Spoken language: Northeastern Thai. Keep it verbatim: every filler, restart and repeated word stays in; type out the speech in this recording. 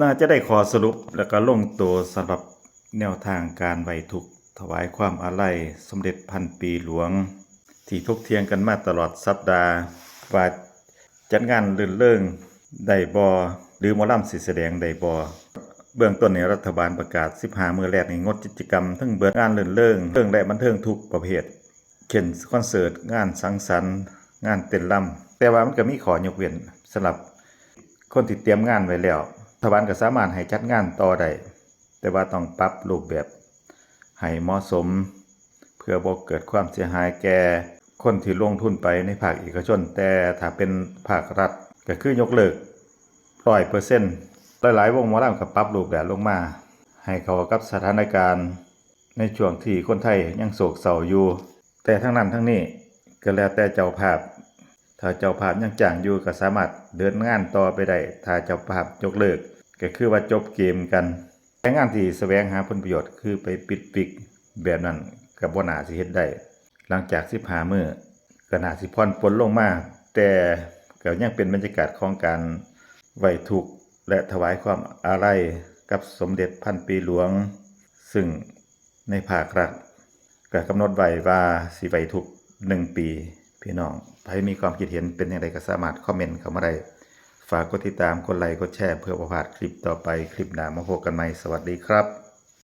น่าจะได้ข้อสรุปแล้วก็ลงตัวสำหรับแนวทางการไหว้ทุกข์ถวายความอาลัยสมเด็จพันปีหลวง ที่ถกเถียงกันมาตลอดสัปดาห์ ว่าจัดงานรื่นเริงได้บ่ หรือหมอลำสิแสดงได้บ่ เบื้องต้นนี่รัฐบาลประกาศ สิบห้า มื้อแรกนี่งดกิจกรรมทั้งเบิด งานรื่นเริงเริงและบันเทิงทุกประเภท เช่นคอนเสิร์ต งานสังสรรค์ งานเต้นรำ แต่ว่ามันก็มีข้อยกเว้นสำหรับคนที่เตรียมงานไว้แล้ว รัฐบาลก็สามารถให้จัดงานต่อได้ แต่ว่าต้องปรับรูปแบบให้เหมาะสม เพื่อบ่เกิดความเสียหายแก่คนที่ลงทุนไปในภาคเอกชน แต่ถ้าเป็นภาครัฐก็คือยกเลิก ร้อยเปอร์เซ็นต์ หลายๆวงหมอลำก็ปรับรูปแบบลงมา ให้เข้ากับสถานการณ์ในช่วงที่คนไทยยังโศกเศร้าอยู่ แต่ทั้งนั้นทั้งนี้ก็แล้วแต่เจ้าภาพ ถ้าเจ้าภาพยังจ้างอยู่ก็สามารถเดินงานต่อไปได้ ถ้าเจ้าภาพยกเลิกก็คือว่าจบเกมกัน แต่งานที่แสวงหาผลประโยชน์คือไปปิดวิกแบบนั้นก็บ่น่าสิเฮ็ดได้ หลังจาก สิบห้า มื้อก็น่าสิผ่อนปลนลงมา แต่ก็ยังเป็นบรรยากาศของการไหว้ทุกข์และถวายความอาลัยกับสมเด็จพันปีหลวง ซึ่งในภาครัฐก็กำหนดไว้ว่าสิไหว้ทุกข์หนึ่งปี พี่น้องไผมีความคิดเห็นเป็นอย่างไรก็สามารถคอมเมนต์เข้ามาได้ ฝากกดติดตาม กดไลค์ กดแชร์ เพื่อบ่พลาดคลิปต่อไป คลิปหน้ามาพบกันใหม่ สวัสดีครับ